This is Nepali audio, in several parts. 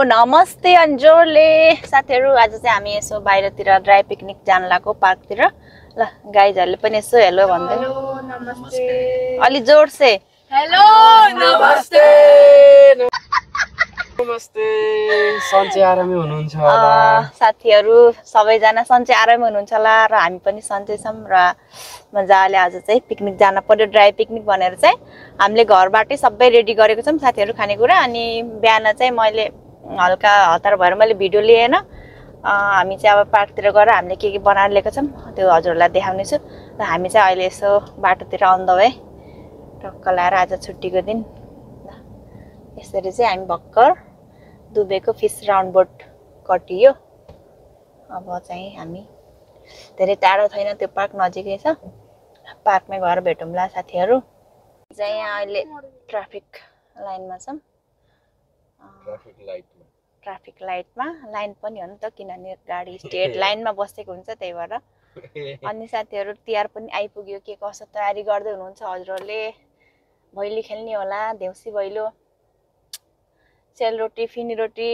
नमस्ते अन्जोरले साथीहरु आज चाहिँ हामी यसो बाहिरतिर ड्राई पिकनिक जान लागेको पार्कतिर ल गाइजहरुले पनि यसो हेलो भन्दै हेलो नमस्ते अलि जोड से हेलो नमस्ते नमस्ते सन्चै आरामै हुनुहुन्छ होला साथीहरु सबैजना सन्चै आरामै हुनुहुन्छ होला र हामी पनि सन्चै छौं र मजाले आज चाहिँ पिकनिक जान पर्यो ड्राई पिकनिक भनेर चाहिँ हामीले घरबाटै सबै रेडी गरेको छौं साथीहरु खानेकुरा अनि बिहान चाहिँ मैले हल्का हतार भएर मैले भिडियो लिएन हामी चाहिँ अब पार्कतिर गएर हामीले के बनाएर ल्याएको छौं त्यो हजुरहरुलाई देखाउने छु र हामी चाहिँ अहिले यसो बाटोतिर आउँदा भए टक्क लाएर आज छुट्टीको दिन यसरी चाहिँ हामी भक्कर दुबेको फिश राउन्ड बोट कटियो अब चाहिँ हामी धेरै टाढो छैन त्यो पार्क नजिकै छ पार्कमै गएर भेटौँला साथीहरु चाहिँ यहाँ अहिले ट्राफिक लाइनमा छौं ट्राफिक लाइटमा लाइन पनि हो नि त किनभने गाडी स्ट्रेट लाइनमा बसेको हुन्छ त्यही भएर अनि साथीहरु तिहार पनि आइपुग्यो के कसो तयारी गर्दै हुनुहुन्छ हजुरहरुले भैली खेल्ने होला देउसी भैलो सेलरोटी फिनी रोटी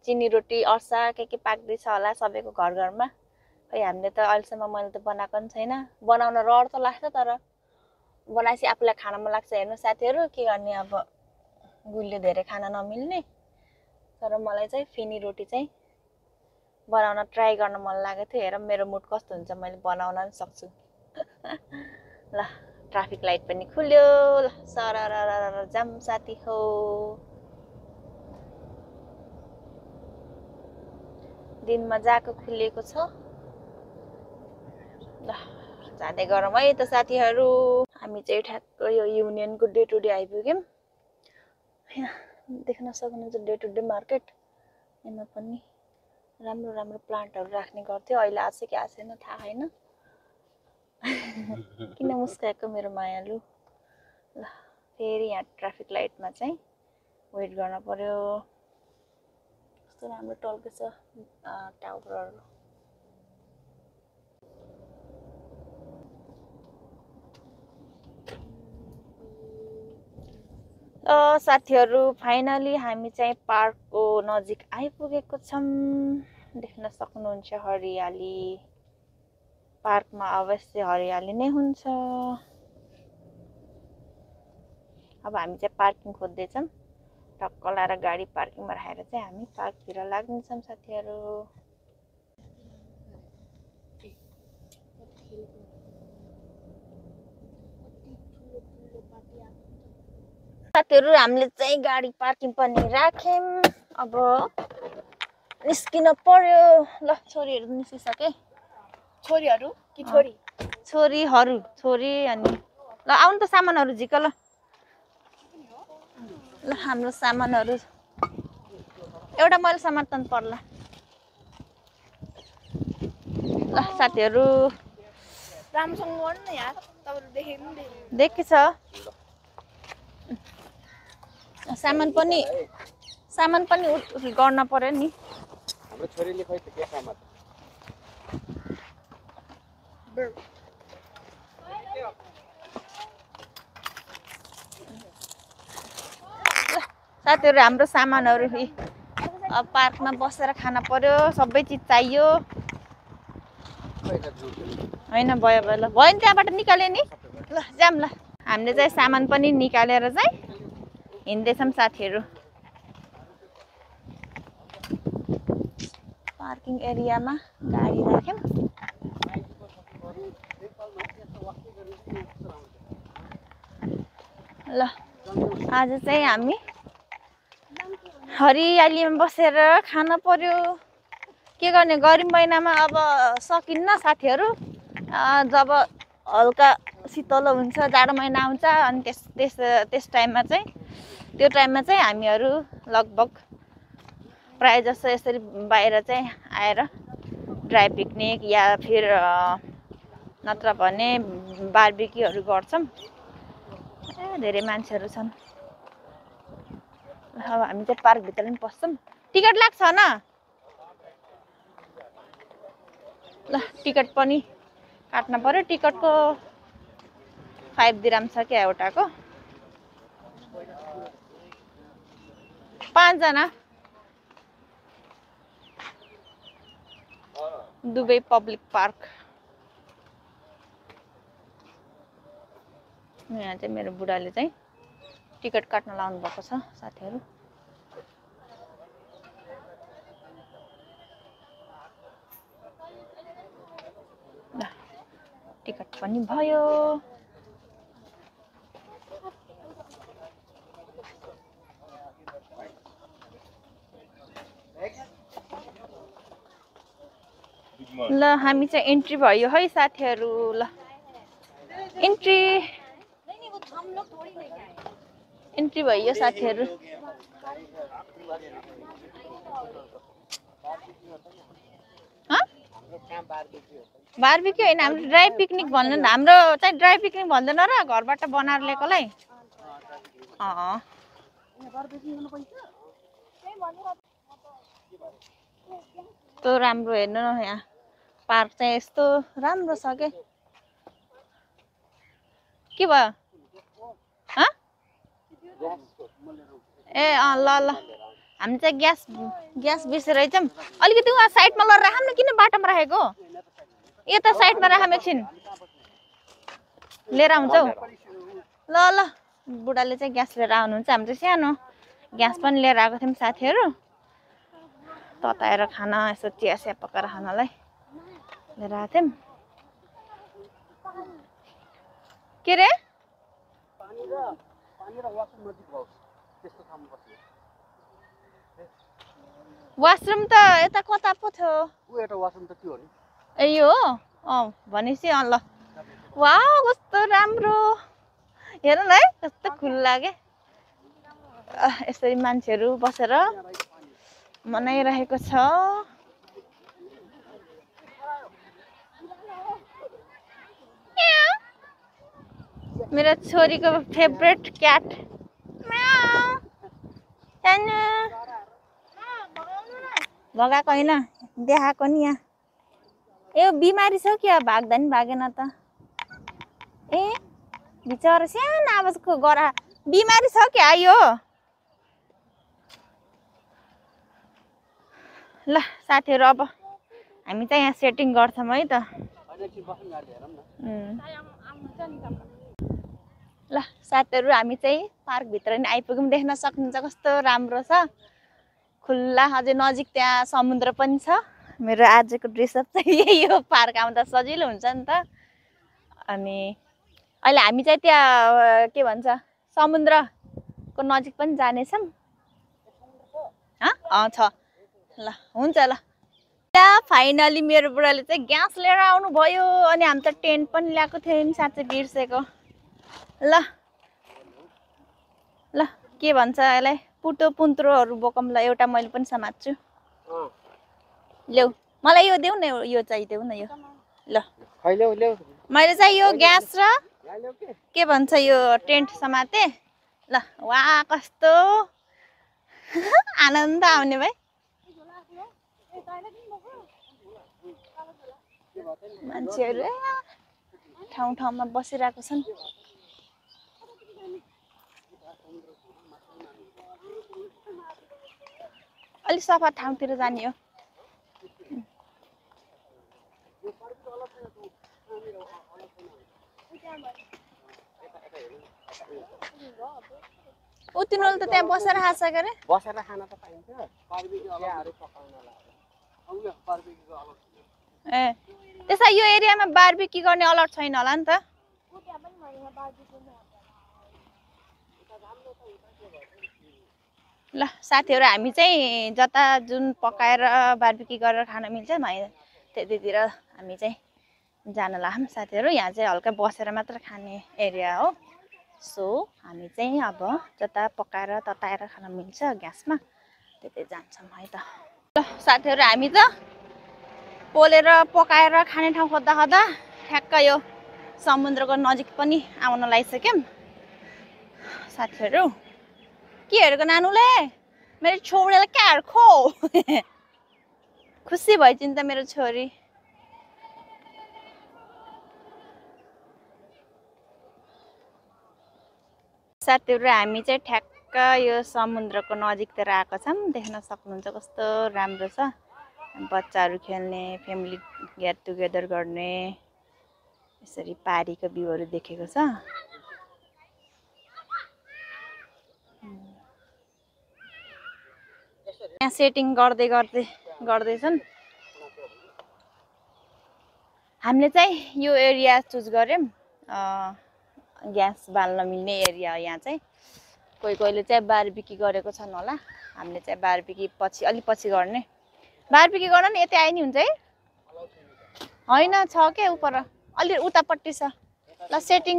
चिनी रोटी अर्सा के पाक्दैछ होला सबैको घर घरमा खै हामीले त अहिलेसम्म मैले त बनाएको पनि छैन बनाउन रहर त लाग्छ तर बनाएपछि आफूलाई खान मन लाग्छ हेर्नु साथीहरु के गर्ने अब गुलियो धेरै खान नमिल्ने तर मलाई चाहिँ फिनी रोटी चाहिँ बनाउन ट्राई गर्न मन लागेको थियो हेर मेरो मुड कस्तो हुन्छ मैले बनाउन पनि सक्छु ल ट्राफिक लाइट पनि खुल्यो ल सररररर जाम साथी हो दिन मजाको खुलेको छ ल जाँदै गरौँ है त साथीहरु हामी चाहिँ ठ्याक्क यो युनियनको डे टु डे आइपुग्यौं देख्न सक्नुहुन्छ डे टु डे मार्केट यहाँ पनि राम्रो राम्रो प्लान्टहरु राख्ने गर्थ्यो अहिले आज के आछ छैन थाहा छैन किन मुस्काएको मेरो मायालु ल फेरि यहाँ ट्राफिक लाइटमा चाहिँ वेट गर्न पर्यो कस्तो राम्रो टल्केछ टावरहरु साथीहरु फाइनली हामी चाहिँ पार्कको नजिक आइपुगेको छौं देख्न सक्नुहुन्छ हरियाली पार्कमा अवश्य हरियाली नै हुन्छ अब हामी चाहिँ पार्किङ खोज्दै छौं टक्क लाएर गाडी पार्किङमा राखेर चाहिँ हामी पार्कतिर लाग्छौं साथीहरु साथीहरु हामीले चाहिँ गाडी पार्किङ पनि राख्यौं अब निस्किन पर्यो ल छोरीहरु निस्किसके छोरीहरु कि छोरी छोरी अनि ल आउनु त सामानहरु झिक ल हाम्रो सामानहरु एउटा मैले सामान तन पर्ला ल साथीहरु राम्रोसँग गर्नु न यार तपाईले देखेको नि देखेछ सामान पनि गर्न पर्यो नि हाम्रो छोरीले खै त के सामान साथीहरु हाम्रो सामानहरु अब पार्कमा बसेर खान पर्यो सबै चीज चाहियो हैन भयो ल भयो नि त्यहाँबाट निकाले नि ल जाम ल हामीले चाहिँ सामान पनि निकालेर चाहिँ हिँड्दैछौं साथीहरु पार्किङ एरियामा गाडी राख्यौं ल आज चाहिँ हामी हरियालीमा बसेर खान पर्यो के गर्ने गर्मी महिनामा अब सकिन्न साथीहरु जब हल्का शीतलो हुन्छ जाडो महिना आउँछ अनि त्यस टाइममा चाहिँ त्यो टाइममा चाहिँ हामीहरु लगभग प्राय जसो यसरी बाहिर चाहिँ आएर ड्राई पिकनिक या फिर नत्र भने बारबिक्युहरु गर्छौं धेरै मान्छेहरु छन् अब हामी चाहिँ पार्क भित्र पनि पस्छौं टिकट लाग्छ न ल टिकट पनि काट्न पर्यो टिकटको 5 दिराम छ के एउटाको 5 जना दुबई पब्लिक पार्क। यहाँ चाहिँ मेरो बुढाले चाहिँ टिकट काट्न लाउनु भएको छ साथीहरु। ल टिकट पनि भयो। ल हामी चाहिँ एन्ट्री भयो है साथीहरु। ल एन्ट्री भयो साथीहरु। बारबेक्यू हैन, हाम्रो ड्राई पिकनिक भन्दैन। हाम्रो चाहिँ ड्राई पिकनिक भन्दैन र घरबाट बनाएर ल्याएकोलाई। त्यो राम्रो हेर्नु न, यहाँ पार्क चाहिँ यस्तो राम्रो छ के भयो? ए ल ल हामी चाहिँ ग्यास बिर्सेर जाऊँ। अलिकति उहाँ साइडमा ल राखौँ न, किन बाटोमा राखेको? यता साइडमा राखौँ, एकछिन लिएर आउँछ हौ। ल ल बुढाले चाहिँ ग्यास लिएर आउनुहुन्छ। हामी चाहिँ सानो ग्यास पनि लिएर आएको थियौँ साथीहरु, तताएर खाना यसो चिया सिया पकाएर खानालाई लिएर आएको थियौँ। के रे? वाशरुम त यता कता पो थियो? ए यो हो? भनेपछि ल। वाउ कस्तो राम्रो, हेर्नु न है कस्तो खुल्ला के। यसरी मान्छेहरू बसेर मनाइरहेको छ। मेरो छोरीको फेभरेट क्याट भगाएको होइन, देखाएको नि। यहाँ ए बिमारी छ क्या, भाग्दा नि भागेन त। ए बिचरा सानो आवाजको गरा बिमारी छ क्या यो। ल साथीहरु अब हामी चाहिँ यहाँ सेटिङ गर्छौँ है त। ल साथीहरु हामी चाहिँ पार्क भित्र नि आइपुग्यौँ। देख्न सक्नुहुन्छ कस्तो राम्रो छ, खुल्ला। अझै नजिक त्यहाँ समुद्र पनि छ। मेरो आजको ड्रेसअप चाहिँ यही हो, पार्क आउँदा सजिलो हुन्छ नि त। अनि अहिले हामी चाहिँ त्यहाँ के भन्छ समुद्रको नजिक पनि जानेछौँ। छ ल हुन्छ ल। फाइनली मेरो बुढाले चाहिँ ग्यास लिएर आउनु भयो। अनि हामी त टेन्ट पनि ल्याएको थियौँ नि, साँच्चै बिर्सेको। ल ल के भन्छ यसलाई, पुटो पुन्त्रोहरू बोकौँ ल। एउटा मैले पनि समात्छु। ल्याऊ मलाई यो देऊ न, यो चाहिँ देऊ न यो। ल मैले चाहिँ यो ग्यास र के भन्छ यो टेन्ट समाते। ल वाह कस्तो आनन्द आउने भाइ। मान्छेहरू ठाउँ ठाउँमा बसिरहेको छन्। अलि सफा ठाउँतिर जाने हो। तिनीहरूले त त्यहाँ बसेर खान्छ के अरे? बसेर खाना त पाइन्छ, बारबेक्यूहरू पकाउनलाई। ए त्यसै यो एरियामा बारबेक्यू गर्ने अलर्ट छैन होला नि त। ल साथीहरु हामी चाहिँ जता जुन पकाएर बारबेक्यू गरेर खान मिल्छ त्यतितिर हामी चाहिँ जान लाग्यौँ साथीहरु। यहाँ चाहिँ हल्का बसेर मात्र खाने एरिया हो। सो हामी चाहिँ अब जता पकाएर तताएर खान मिल्छ ग्यासमा त्यतै जान्छौँ है त। ल साथीहरु हामी त पोलेर पकाएर खाने ठाउँ खोज्दा खोज्दा ठ्याक्क यो समुद्रको नजिक पनि आउन लागिसक्यौँ साथीहरु। के हेरेको नानुले? मेरो छोरीले के हेर्खो? खुसी भइदिन्छ मेरो छोरी। साथीहरु हामी चाहिँ ठ्याक्क यो समुद्रको नजिकतिर आएको छौँ। देख्न सक्नुहुन्छ कस्तो राम्रो छ। बच्चाहरू खेल्ने फ्यामिली गेट टुगेदर गर्ने यसरी पारीको भ्यूहरू देखेको छ। यहाँ सेटिङ गर्दैछन्। हामीले चाहिँ यो एरिया चुज गर्यौँ ग्यास बाल्न मिल्ने एरिया। यहाँ चाहिँ कोहीले चाहिँ बारबिकी गरेको छन् होला। हामीले चाहिँ बारबिकी अलि पछि गर्ने। बारबिकी गर्न नि यतै आइ नि हुन्छ है? होइन छ के उपर अलि उतापट्टि छ। ल सेटिङ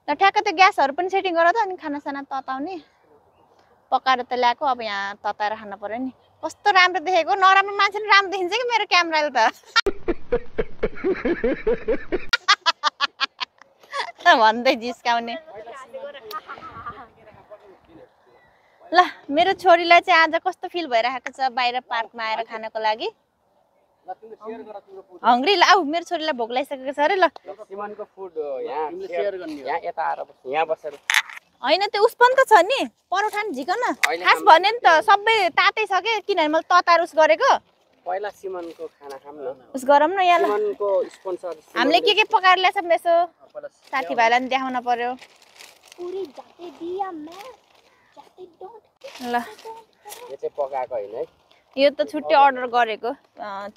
ल ठ्याक्कै त्यो ग्यासहरू पनि सेटिङ गर त अनि खानासाना तताउने पकाएर त ल्याएको। अब यहाँ तताएर खानु पर्यो नि। कस्तो राम्रो देखेको। नराम्रो मान्छे नि राम्रो देखिन्छ कि मेरो क्यामेराले त भन्दै जिस्काउने। ल मेरो छोरीलाई चाहिँ आज कस्तो फिल भइरहेको छ बाहिर पार्कमा आएर खानको लागि? हङ्ग्री। ल आऊ मेरो छोरीलाई भोक लागिसकेको छ अरे। ल सिमनको फुड यहाँ सेयर गर्ने यहाँ यता आएर यहाँ बसेर होइन त्यो उस पनि त छ नि परोठा नि झिकन खास भने नि त सबै तातै छ के किनभने मैले तताएर उस गरेको। पहिला सिमनको खाना खाम न। उस गरौँ न यहाँ। सिमनको स्पोन्सर हामीले के पकाएर ल्याएछौँ यसो साथीभाइलाई पनि देखाउन पर्यो। ल यो चाहिँ पकाएको होइन है। यो त छुट्टै अर्डर गरेको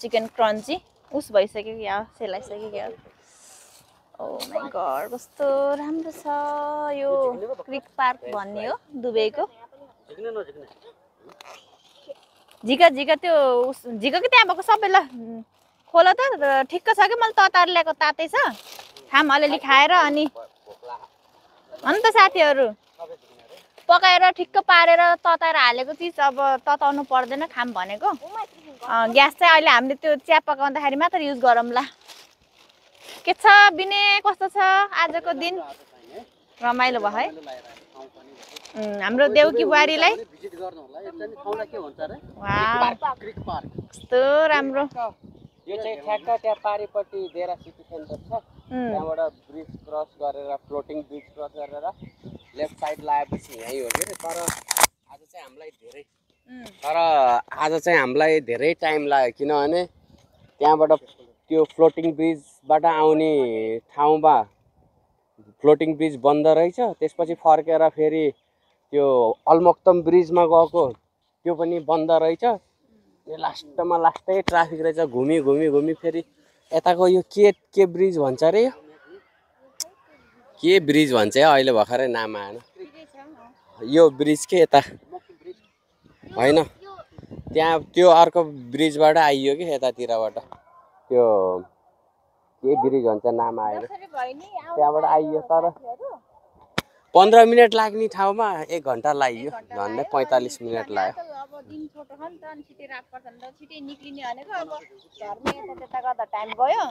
चिकन क्रन्ची उस भइसक्यो क्या सेलाइसक्यो क्या। ओ माई गड कस्तो राम्रो छ यो क्रिक पार्क भन्ने हो दुबईको। झिका त्यो झिका कि त्यहाँ भएको सबै। ल खोला त ठिक्क छ कि मैले तताएर ल्याएको तातै छ। खाम अलिअलि खाएर अनि त साथीहरू पकाएर ठिक्क पारेर तताएर हालेको चिज अब तताउनु पर्दैन खाम भनेको। ग्यास चाहिँ अहिले हामीले त्यो चिया पकाउँदाखेरि मात्र युज गरौँ। ल के छ बिने कस्तो छ आजको दिन? रमाइलो भयो है। हाम्रो देउकी बुहारीलाई कस्तो राम्रो। यो चाहिँ ठ्याक्क त्यहाँ पारिपट्टि देरा सिटी सेन्टर छ। त्यहाँबाट ब्रिज क्रस गरेर फ्लोटिङ ब्रिज क्रस गरेर लेफ्ट साइड लगाएपछि यहीँ हो कि। तर आज चाहिँ हामीलाई धेरै टाइम लाग्यो किनभने त्यहाँबाट त्यो फ्लोटिङ ब्रिजबाट आउने ठाउँमा फ्लोटिङ ब्रिज बन्द रहेछ। त्यसपछि फर्केर फेरि त्यो अलमक्तम ब्रिजमा गएको त्यो पनि बन्द रहेछ। लास्टै ट्राफिक रहेछ। घुमी फेरि यताको यो के ब्रिज भन्छ अरे? के ब्रिज भन्छ अहिले भर्खरै नाम आएन। यो ब्रिज के यता होइन त्यहाँ त्यो अर्को ब्रिजबाट आइयो कि यतातिरबाट त्यो के ब्रिज भन्छ नाम आएन त्यहाँबाट आइयो। तर 15 मिनट लाग्ने ठाउँमा 1 घन्टा लाग्यो। झन्डै 45 मिनट लाग्यो। अब दिन छोटो छ नि त अनि छिटै रात पर्छ नि त छिटै निक्लिने भनेको। अब घरमा यता गर्दा टाइम गयो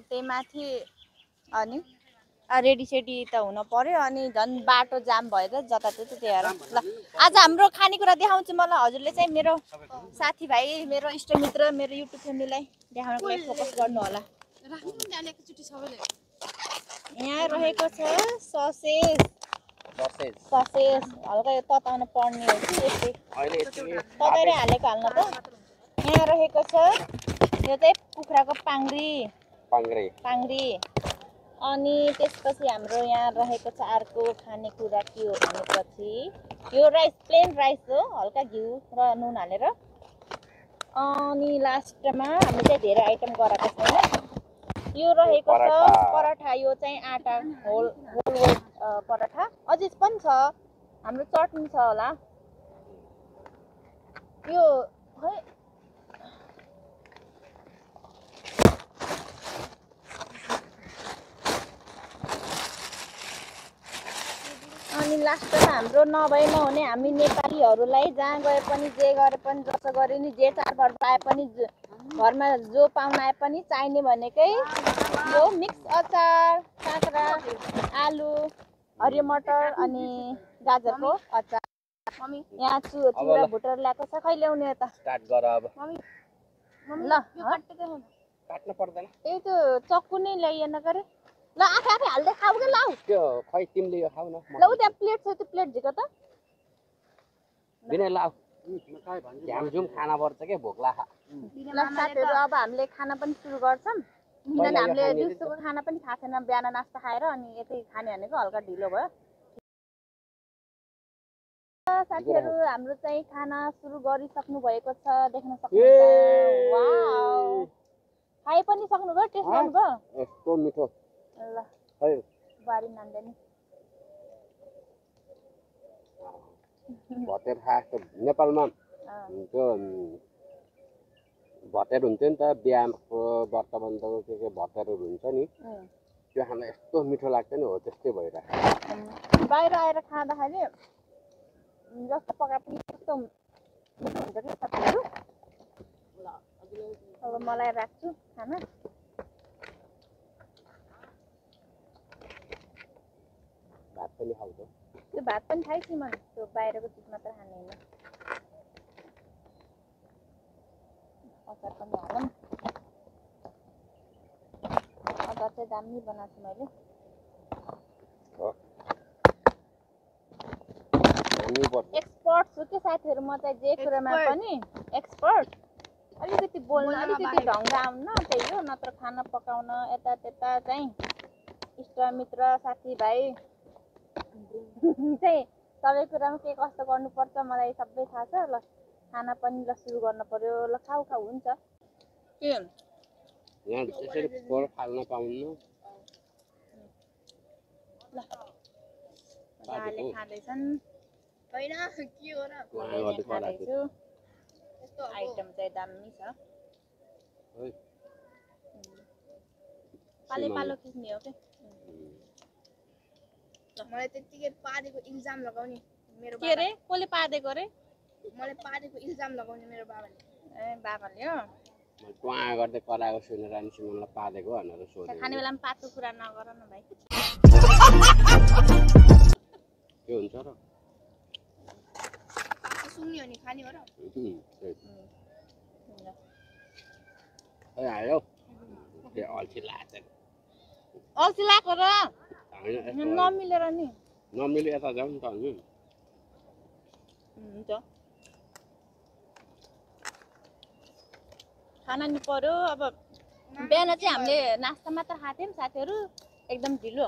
त्यही माथि अनि रेडी सेडी त हुन पर्यो अनि झन् बाटो जाम भएर जताततै त्यही। ल आज हाम्रो खानेकुरा देखाउँछु मलाई। हजुरले चाहिँ मेरो साथीभाइ मेरो इष्टमित्र मेरो युट्युब फ्यामिलीलाई देखाउनको लागि फोकस गर्नु होला। यहाँ रहेको छ ससेज हल्का यो तताउन पर्ने हो कि यस्तै तताइरै हालेको हाल्न त। यहाँ रहेको छ यो चाहिँ कुखुराको पाङ्ग्री अनि त्यसपछि हाम्रो यहाँ रहेको छ अर्को खानेकुरा के हो भनेपछि यो राइस प्लेन राइस हो हल्का घिउ र नुन हालेर। अनि लास्टमा हामीले चाहिँ धेरै आइटम गराएको छैन। यो रहेको छ पराठा। यो चाहिँ आटा होल पराठा अझै पनि छ। हाम्रो चटनी छ होला यो है। अनि लास्टमा हाम्रो नभए नहुने हामी नेपालीहरूलाई जहाँ गए पनि जे गरे पनि जसो गरे नि जे चाडपर्व आए पनि घरमा जो पाहुना आए पनि चाहिने भनेकै यो मिक्स अचार काँक्रा आलु हरियो मटर अनि गाजरको अचार। यहाँ चुरा भुटेर ल्याएको छ। खै ल्याउने यता स्टार्ट गर अब। ल काट्न पर्दैन त्यही त चक्कु नै ल्याइएन गरे। ल आफै हाल्दै खाऊ के लाऊ त्यो खै तिमीले यो खाऊ न। ल उ त्यहाँ प्लेट छ त्यो प्लेट झिक त बिना लाऊ झ्यामझुम खाना पर्छ के भोक लाग्छ ल साथीहरू अब हामीले खाना पनि सुरु गर्छौँ किनभने हामीले दिउँसोको खाना पनि खाएको छैन बिहान नास्ता खाएर अनि यतै खाने भनेको हल्का ढिलो भयो साथीहरू हाम्रो चाहिँ खाना सुरु गरिसक्नु भएको छ देख्न सक्नुहुन्छ वाउ खाइ पनि सक्नुभयो टेस्ट गर्नुभयो यस्तो मिठो ल खै बारी नान्दैन भतेर खाएको नेपालमा त्यो भतेर हुन्थ्यो नि त बिहाको व्रतबन्धको के भतेरहरू हुन्छ नि त्यो खाना यस्तो मिठो लाग्छ नि हो त्यस्तै भइरहेको बाहिर आएर खाँदाखेरि जस्तो पकाए पनि त्यस्तो मिठो हुन्छ कि साथीहरू अब मलाई राख्छु खाना भात पनि खाउँछ त्यो भात पनि खाइछु मैले त्यो बाहिरको चिज मात्र खाने होइन अचार पनि हालौँ अचार चाहिँ दामी बनाएको छु मैले एक्सपर्ट छु कि साथीहरू म चाहिँ जे कुरामा पनि एक्सपर्ट अलिकति बोल्न अलिकति ढङ्ग आउन त्यही हो नत्र खाना पकाउन यता त्यता चाहिँ इष्टमित्र साथीभाइ चाहिँ सबै कुरामा के कस्तो गर्नुपर्छ मलाई सबै थाहा छ ल खाना पनि ल सुरु गर्न पर्यो ल खाऊ खाऊ हुन्छ के यहाँ त्यसरी फोर खाल्न पाउनु ल मजाले खाँदैछन् होइन के हो र खाँदैछु आइटम चाहिँ दामी छ पाले पालो खिच्ने हो कि मलाई त्यतिकै पादेको इल्जाम लगाउने मेरो के रे कसले पादेको रे मलाई पादेको इल्जाम लगाउने मेरो बाबाले ए बाबाले हो ट्वा गर्दै कराएको सुनेर अनि सिमनलाई पादेको भनेर सोधेको खाने बेलामा पातको कुरा नगर न भाइ के हुन्छ र सुन्ने हो नि खाने हो र आयो त्यो अल्छी लाग्छ अल्छी लाग्यो र होइन नमिलेर नि नमिले यता जाउँ नि त अनि हुन्छ खाना नि पर्यो अब बिहान चाहिँ हामीले नास्ता मात्र खाएको थियौँ साथीहरू एकदम ढिलो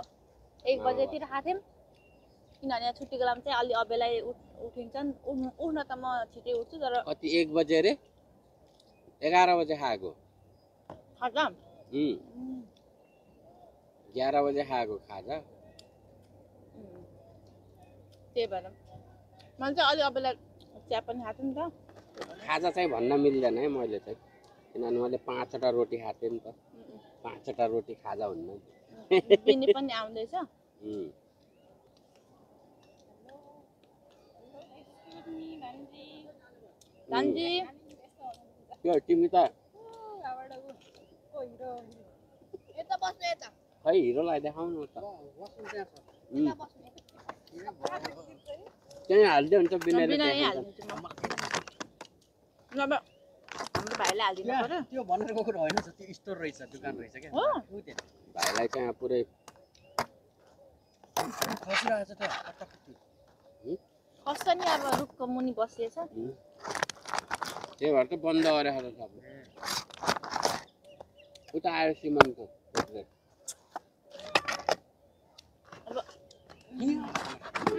1 बजेतिर खाएको थियौँ किनभने छुट्टीको बेलामा चाहिँ अलि अबेलाई उठिन्छन् उठ्न त म छिटै उठ्छु तर कति 1 बजे रे 11 बजे खाएको खाजा 11 बजे खाएको खाजा त्यही भएर मैले चाहिँ अलि अबेलाई चिया पनि खाएको नि त खाजा चाहिँ भन्न मिल्दैन है मैले चाहिँ किनभने मैले 5वटा रोटी खाएको थिएँ नि त 5वटा रोटी खाजा हुन्न बिनी पनि आउँदैछ धन्जी त्यो तिमी त यता बस्नु यता खै हिरोलाई देखाउनु त त्यही हाल्दै हुन्छ बिनाले हालिदिन्छु म नभए हाम्रो भाइले हालिदिनु पर्यो त्यो भनेर गएको होइन त्यो स्टोर रहेछ दुकान रहेछ क्या हो भाइलाई चाहिँ पुरै खसिरहेको छ त कस्तो नि अब रुखको मुनि बसिएछ त्यही भएर त बन्द गरेर सब उता आयो सिमनको अब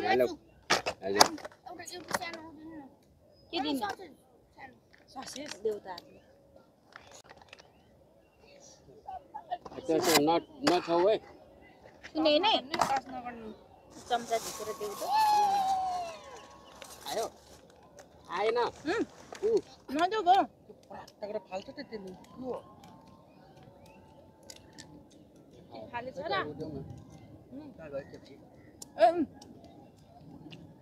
हेलो हेलो एउटा सानो हुँदैन के दिनु देउता त्यो नछाउ है सुने नै चम्चा झिकेर देउता आयो आएन नजाऊ भयो पराक्क फाल्छ त त्यसले खाली छ र कहाँ गयो त्यो चाहिँ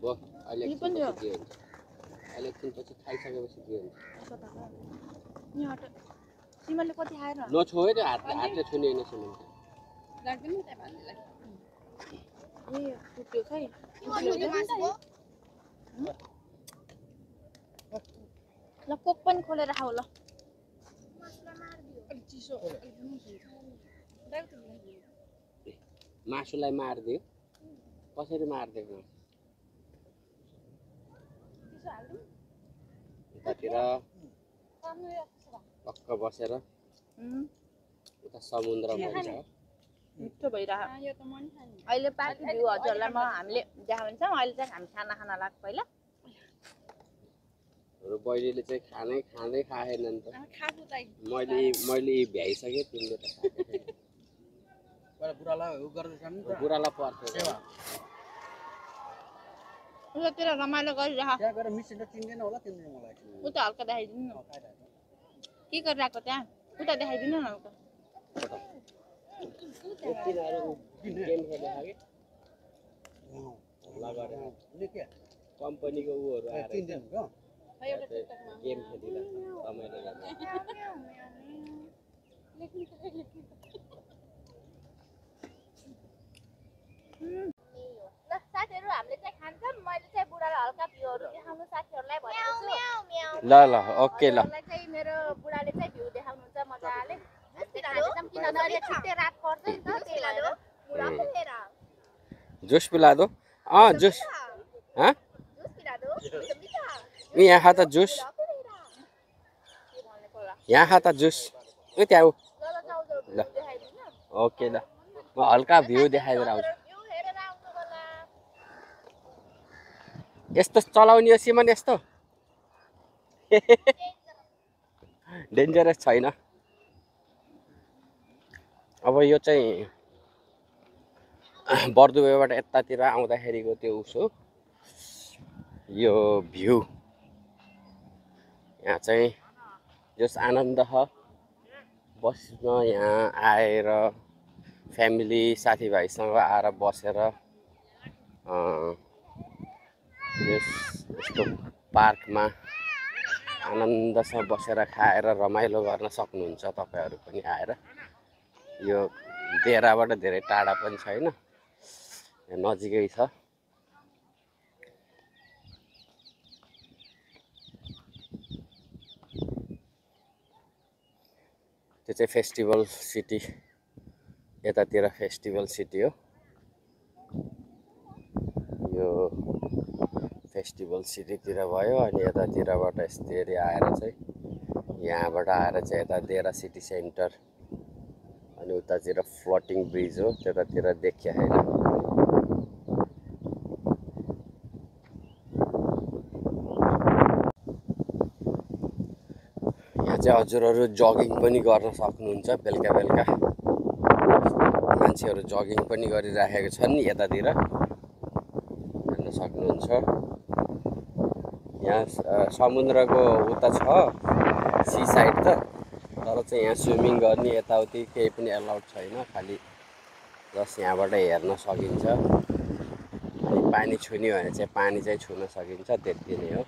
भयो अहिले एकछिन पछि के हुन्छ अहिले एकछिन पछि खाइसकेपछि के हुन्छ यहाँ सिमलले कति खाएर नछो है त्यो हातले छुने होइन सिमन लाग्दैन नि त भाइलाई ए टुट्यो खै ल कोक पनि खोलेर खाऊ ल मासुलाई मारिदियो कसरी मारिदियो यतातिर पक्क बसेर उता समुद्र भन्छ मिठो भइरहेको अहिले पार्टी भ्यू हजुरलाई हामीले देखाउँछौँ। अहिले चाहिँ हामी खाना खान लाग्छ पहिला। बहिनीले चाहिँ खाँदै खाएन नि त। मैले भ्याइसकेँ तिमीले त बुढालाई उ गर्दैछ नि त बुढालाई पर्थ्यो सेवा उतातिर रमाइलो गरिरहेको। त्यहाँ गएर मिसिन त चिन्दैन होला तिमीले मलाई उता हल्का देखाइदिनु न के गरिरहेको त्यहाँ। उता देखाइदिनु न उता। कम्पनीको उहरू आएर चिन्दैन हो गेम खेलिरहेको रमाइलो गर्छ। साथीहरू हामीले चाहिँ खान्छौँ। मैले चाहिँ बुढालाई हल्का भ्यूहरू देखाउनु साथीहरूलाई भनेको छु। ल ल ओके ल बुढालाई चाहिँ मेरो बुढाले चाहिँ भ्यू देखाउनुहुन्छ मजाले। किनभने छिट्टै रात पर्छ नि त त्यही भएर बुढा पुगेर जुस पिला दो। जुस हाँ जुस पिला दो यहाँ त जुस यहाँ त जुस त्यहाँ ल ओके ल म हल्का भ्यू देखाइदिएर आउँछु। यस्तो चलाउने हो सिमन यस्तो डेन्जरस छैन। अब यो चाहिँ बर्दुवेबाट यतातिर आउँदाखेरिको त्यो उसो यो भ्यू। यहाँ चाहिँ जस आनन्द बस्न यहाँ आएर फ्यामिली साथीभाइसँग आएर बसेर यस्तो पार्कमा आनन्दसँग बसेर खाएर रमाइलो गर्न सक्नुहुन्छ तपाईहरु पनि आएर। यो देहराबाट धेरै टाढा पनि छैन, नजिकै छ। त्यो चाहिँ फेस्टिभल सिटी, यतातिर फेस्टिभल सिटी हो। यो फेस्टिभल सिटीतिर भयो अनि यतातिरबाट यस्तरी आएर चाहिँ यहाँबाट आएर चाहिँ यता देहरा सिटी सेन्टर अनि उतातिर फ्लोटिङ ब्रिज हो, त्यतातिर देखिया हैन। यहाँ चाहिँ हजुरहरु जगिङ पनि गर्न सक्नुहुन्छ। बेलुका बेलुका मान्छेहरु जगिङ पनि गरिराखेका छन्, यतातिर हेर्न सक्नुहुन्छ। यहाँ समुद्रको उता छ सी साइड त, तर चाहिँ यहाँ स्विमिङ गर्ने यताउति केही पनि एलाउड छैन, खाली जस्ट यहाँबाट हेर्न सकिन्छ। अनि पानी छुन्यो भने चाहिँ पानी चाहिँ छुन सकिन्छ, त्यति नै हो।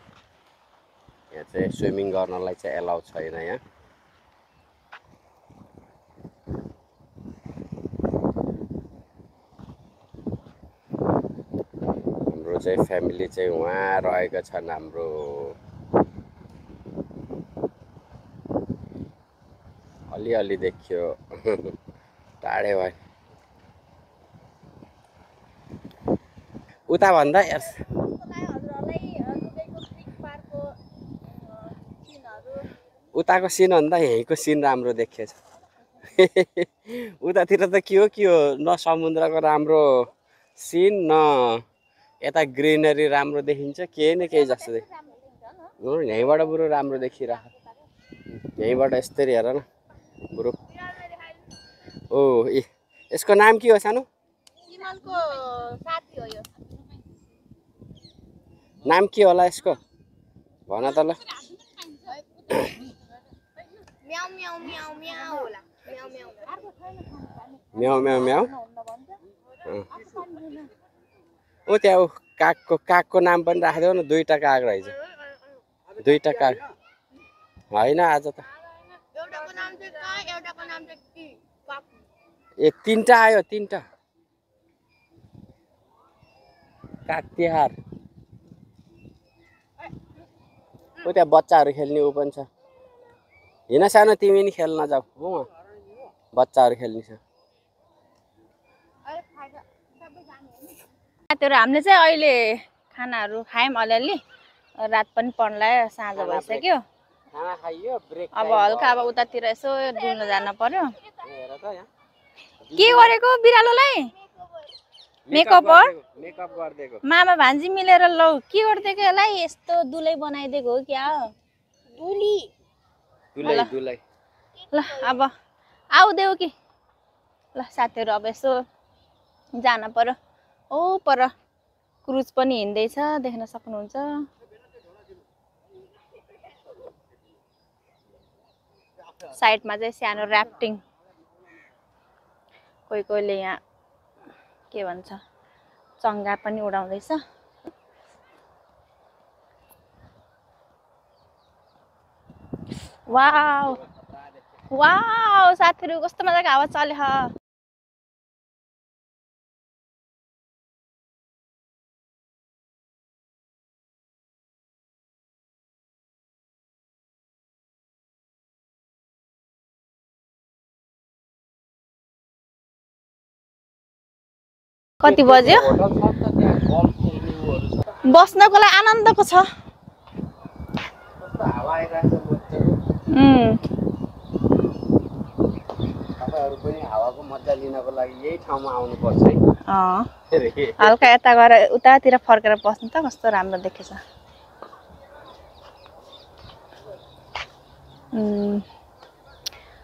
यहाँ चाहिँ स्विमिङ गर्नलाई चाहिँ एलाउड छैन यहाँ। हाम्रो चाहिँ फ्यामिली चाहिँ उहाँ रहेका छन्। हाम्रो अलिअलि देखियो टाढे भयो। उता भन्दा उताको सिन भन्दा यहीँको सिन राम्रो देखिएछ। उतातिर त के हो न समुद्रको राम्रो सिन न यता ग्रिनरी राम्रो देखिन्छ, केही न केही जस्तो देखिन्छ। यहीँबाट बरु राम्रो देखिरहेको, यहीँबाट यस्तरी हेर न बरु। ओ यसको नाम के हो सानो? सिमलको साथी हो यो। नाम के होला यसको भन त ल। म्याउ म्याउ म्याउ म्याउ होला। म्याउ म्याउ म्याउ म्याउ म्याउ। ओ त्यहाँ कागको नाम पनि राखिदेऊ न। दुईटा काग रहेछ, दुईटा काग होइन आज त। एउटाको नाम चाहिँ काग, एउटाको नाम चाहिँ काग। ए तीनटा आयो, तीनटा काग तिहार। ओ त्यहाँ बच्चाहरू खेल्ने ऊ पनि छ। हिँड सानो तिमी नि खेल्न जाऊ हो, बच्चाहरू खेल्ने छ। साथीहरू हामीले चाहिँ अहिले खानाहरू खायौँ अलिअलि। रात पनि पर्नलाई साँझ भइसक्यो। खाना खाइयो ब्रेक अब हल्का अब उतातिर यसो डुल्न जान पर्यो। हेर त यहाँ के गरेको बिरालोलाई? मेकअप गर्देको मामा भान्जी मिलेर लौ के गर्देको यसलाई? यस्तो दुलै बनाइदिएको हो क्या? दुलै ल अब आउ देऊ कि। ल साथीहरू अब यसो जान पर्यो। ओ पर क्रुज पनि हिँड्दैछ देख्न सक्नुहुन्छ। साइडमा चाहिँ सानो ऱ्याफ्टिङ, कोही कोहीले यहाँ के भन्छ चङ्गा पनि उडाउँदैछ। वाउ वाउ साथीहरू कस्तो मजाको हावा चल्यो। कति बज्यो? बस्नको लागि आनन्दको छ। तपाईहरु पनि हावाको मज्जा लिनको लागि यही ठाउँमा आउनुपर्छ है। हल्का यता गएर उतातिर फर्केर बस्नु त कस्तो राम्रो देखेछ।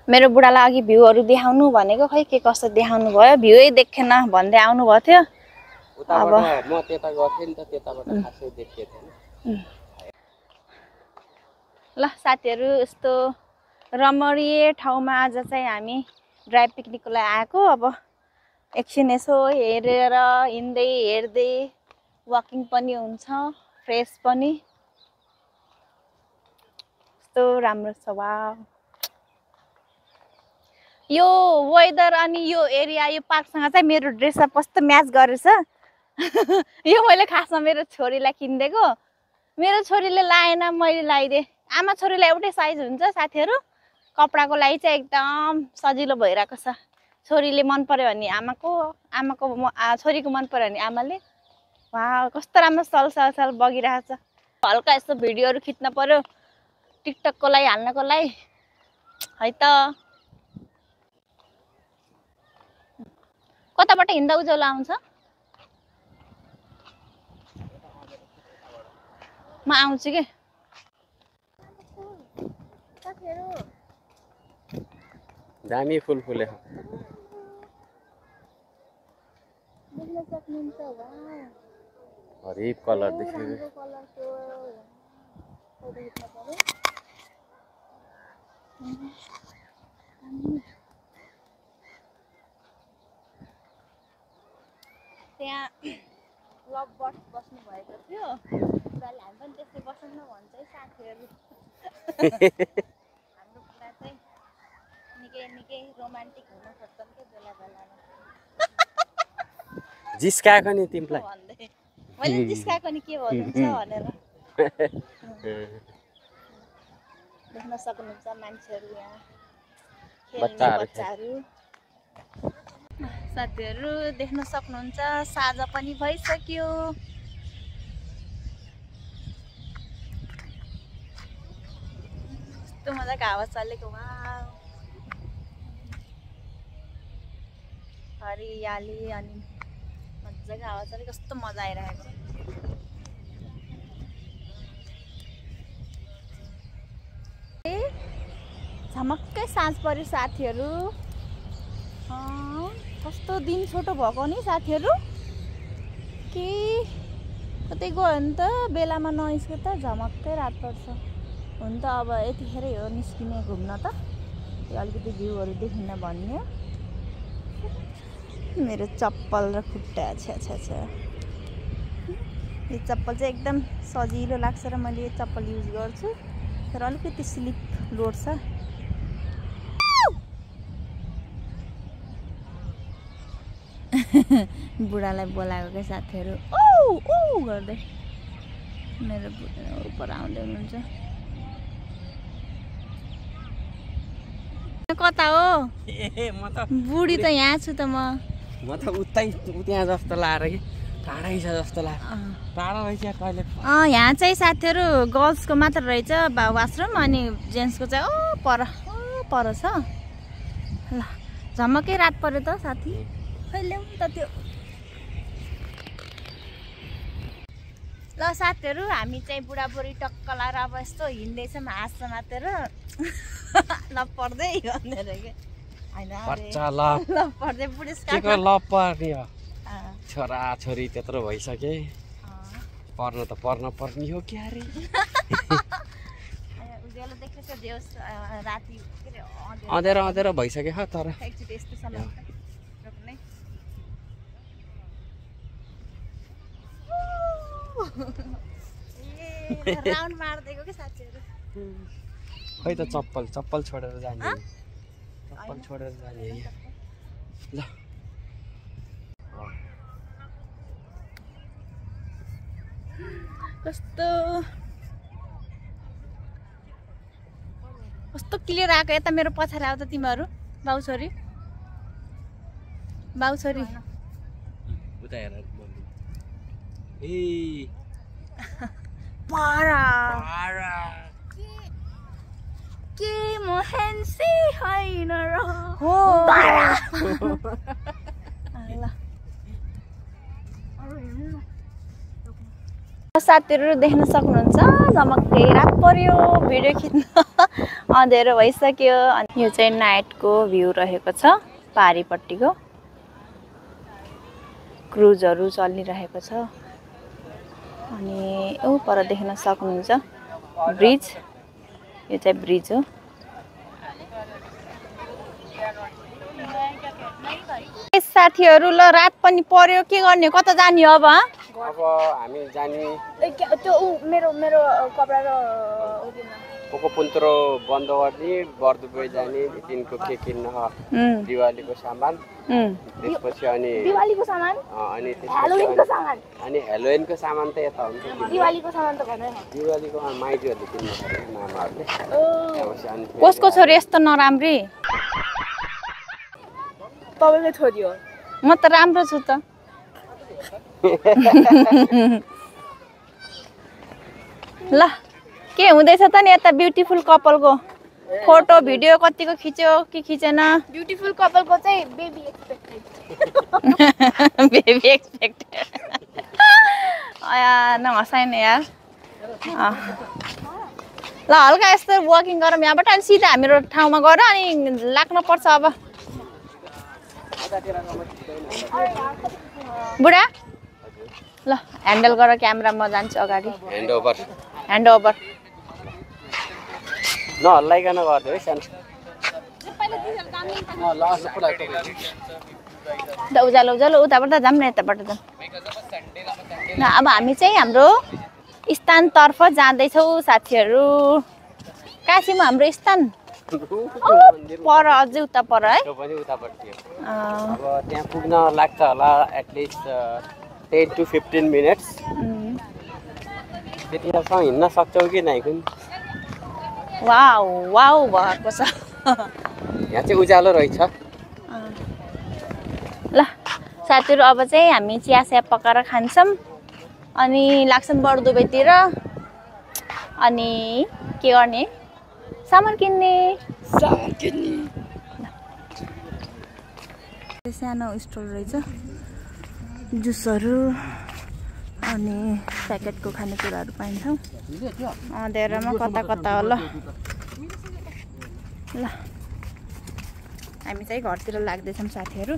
मेरो बुढालाई अघि भ्यूहरू देखाउनु भनेको खै के कस्तो देखाउनु भयो, भ्यूै देखेन भन्दै आउनु भयो थियो। अब म त्यता गथे नि त, त्यताबाट खासै देखिएको थिएन। ल साथीहरू यस्तो रमणीय ठाउँमा आज चाहिँ हामी ड्राई पिकनिकको लागि आएको। अब एकछिन यसो हेरेर हिँड्दै हेर्दै वकिङ पनि हुन्छ, फ्रेस पनि। यस्तो राम्रो छ। वाउ यो वेदर अनि यो एरिया यो पार्कसँग चाहिँ मेरो ड्रेसअप कस्तो म्याच गरेछ। यो मैले खासमा मेरो छोरीलाई किनिदिएको, मेरो छोरीले लाएन मैले लगाइदिएँ। आमा छोरीलाई एउटै साइज हुन्छ साथीहरू। कपडाको लागि चाहिँ एकदम सजिलो भइरहेको छ। छोरीले मन पर्यो भने आमाको, छोरीको मन पर्यो भने आमाले। वाह कस्तो राम्रो सल सल सल बगिरहेको छ। हल्का यस्तो भिडियोहरू खिच्न पर्यो टिकटकको लागि हाल्नको लागि है त। कताबाट हिँड्दा उज्यालो आउँछ? म आउँछु के। दामी फुल फुले हरेक कलर देखियो। त्यहाँ लभ बर्ड बस्नु भएको थियो। बुढाले हामी पनि त्यसै बसौँ न भन्छ है साथीहरू। हाम्रो बुढा चाहिँ निकै रोमान्टिक हुन खोज्छन् के बेला बेलामा। जिस्काएको नि तिमीलाई भन्दै मैले जिस्काएको नि के भन्नुहुन्छ भनेर। देख्न सक्नुहुन्छ मान्छेहरू यहाँ खेल्ने बच्चाहरू। साथीहरू देख्न सक्नुहुन्छ साँझ पनि भइसक्यो। कस्तो मजाको हावा चलेको। वाह हरियाली अनि मजाको हावा चलेको, कस्तो मजा आइरहेको। झमक्कै साँझ पर्यो साथीहरू। कस्तो दिन छोटो भएको नि साथीहरू। के कतै गयो भने त बेलामा ननिस्क्यो त झमक्कै रात पर्छ। हुन त अब यतिखेरै हो निस्किने घुम्न त, अलिकति भ्यूहरू देखिन भन्ने। मेरो चप्पल र खुट्टा छ्या छ्या छ्या। यो चप्पल चाहिँ एकदम सजिलो लाग्छ र मैले यो चप्पल युज गर्छु, तर अलिकति स्लिप लोड्छ। बुढालाई बोलाएको क्या साथीहरू ओ ओ गर्दै। मेरो बुढा उपर आउँदै हुनुहुन्छ। कता हो? म त बुढी त यहाँ छु त म त उतै त्यहाँ जस्तो लाएर कि टाढै छ जस्तो लाग्छ टाढा रहेछ टोयलेट यहाँ चाहिँ साथीहरू गर्ल्सको मात्र रहेछ वासरुम अनि जेन्ट्सको चाहिँ पर छ ल झमक्कै रात पर्यो त साथी ल्याउ त त्यो ल साथीहरू हामी चाहिँ बुढाबुढी टक्क लाएर अब यस्तो हिँड्दैछौँ हाँस समातेर ल पर्दै भनेर के होइन ल पर्दै बुढेसकालमा ल पर्ने हो छोरा छोरी त्यत्रो भइसके पर्न त पर्न पर्ने हो क्या रे उज्यालो देखेछ देउस राति के अरे अँधेरो अँधेरो भइसक्यो ह तर एकचोटि यस्तो समय रोक्नै राउन्ड मार्दिएको के साथीहरू खै त चप्पल छोडेर जाने चप्पल छोडेर जाने ल कस्तो क्लियर आएको यता मेरो पछाडि आउँछ तिमीहरू बाउ छोरी उता हेर ए पारा के म हेन्सी होइन र हो पारा साथीहरू देख्न सक्नुहुन्छ झमक्कै रात पर्यो भिडियो खिच्न अँधेरो भइसक्यो अनि यो चाहिँ नाइटको भ्यू रहेको छ पारीपट्टिको क्रुजहरू चलिरहेको छ अनि ऊ पर देख्न सक्नुहुन्छ ब्रिज यो चाहिँ ब्रिज हो साथीहरू ल रात पनि पर्यो के गर्ने कता जाने अब अब हामी जाने त्यो मेरो कपडा र पोको पुन्तरो बन्द गर्ने बर्दुबे जाने दिनको के किन्न दिवालीको सामान त्यसपछि अनि दिवालीको सामान अनि हेलोविनको सामान अनि हेलोविनको सामान त यता हुन्छ दिवालीको सामान त भन्दैन दिवालीको माइतीहरूले किन्नु पर्यो मामाहरूले त्यसपछि अनि कसको छोरी यस्तो नराम्री तपाईँले छोरी हो म त राम्रो छु त ल के हुँदैछ त नि यता ब्युटिफुल कपालको फोटो भिडियो कतिको खिच्यो कि खिचेन ब्युटिफुल कपालको चाहिँ बेबी एक्सपेक्टेड बेबी एक्सपेक्टेड नहसाइन यार ल हल्का यस्तो वकिङ गरौँ यहाँबाट अनि सिधा हाम्रो ठाउँमा गएर अनि लाग्नु पर्छ अब बुढा ल ह्यान्डल गर क्यामेरा म जान्छु अगाडि ह्यान्ड ओभर नहल्लाइकन गर्दै है सानो उज्यालो उताबाट जाऊँ न यताबाट जाऊँ अब हामी चाहिँ हाम्रो स्थानतर्फ जाँदैछौँ साथीहरू काशीमा हाम्रो स्थान पर अझै उता पर है अब त्यहाँ पुग्न लाग्छ होला एटलिस्ट 10 to 15 मिनट्स त्यतिसम्म हिँड्न सक्छौ कि नाइ कुन वाउ भएको छ यहाँ चाहिँ उज्यालो रहेछ ल साथीहरू अब चाहिँ हामी चिया पकाएर खान्छौँ अनि लाग्छौँ बर्दुबेतिर अनि के गर्ने सामान किन्ने सानो स्टोर रहेछ जुसहरू अनि प्याकेटको खानेकुराहरू पाइन्छ अँधेरोमा कता होला ल हामी चाहिँ घरतिर लाग्दैछौँ साथीहरू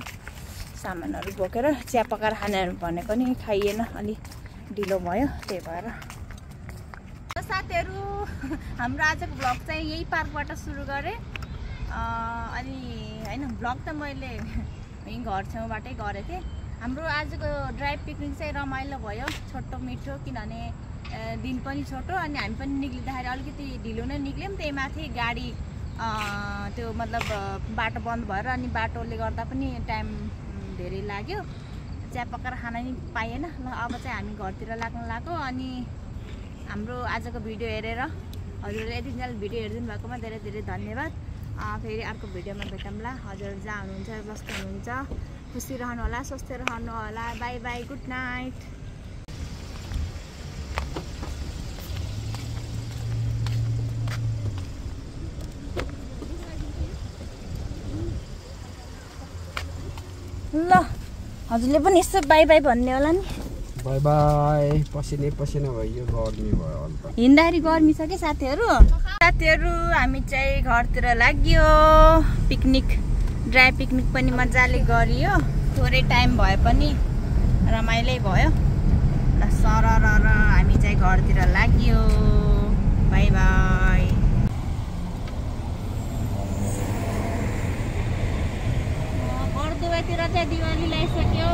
सामानहरू बोकेर चिया पकाएर खानेहरू भनेको नि खाइएन अलि ढिलो भयो त्यही भएर साथीहरू हाम्रो आजको भ्लग चाहिँ यही पार्कबाट सुरु गरेँ अनि होइन भ्लग त मैले यहीँ घर छेउबाटै गरेको थिएँ हाम्रो आजको ड्राइभ पिकनिक चाहिँ रमाइलो भयो छोटो मिठो किनभने दिन पनि छोटो अनि हामी पनि निक्लिँदाखेरि अलिकति ढिलो नै निक्ल्यौँ त्यही माथि गाडी त्यो मतलब बाटो बन्द भएर अनि बाटोले गर्दा पनि टाइम धेरै लाग्यो चिया पकाएर खाना नि पाइएन ल अब चाहिँ हामी घरतिर लाग्न लाग्यो अनि हाम्रो आजको भिडियो हेरेर हजुरले यतिन्जेल भिडियो हेरिदिनु भएकोमा धेरै धेरै धन्यवाद फेरि अर्को भिडियोमा भेटौँला हजुर जहाँ हुनुहुन्छ व्यस्त हुनुहुन्छ खुसी रहनु होला, स्वस्थ रहनु होला। By by, good night. ल हजुरले पनि यसो बाई बाई भन्ने होला नि। By by. पसिनै पसिना भयो, गर्मी भयो अन्त। हिँड्दाखेरि गर्मी छ कि साथीहरू। हामी चाहिँ घरतिर लाग्यो। पिकनिक, ड्राई पिकनिक पनि मजाले गरियो। थोरै टाइम भए पनि रमाइलै भयो। र सरर हामी चाहिँ घरतिर लाग्यो। By by. बर्दुवातिर चाहिँ दिवाली ल्याइसक्यो।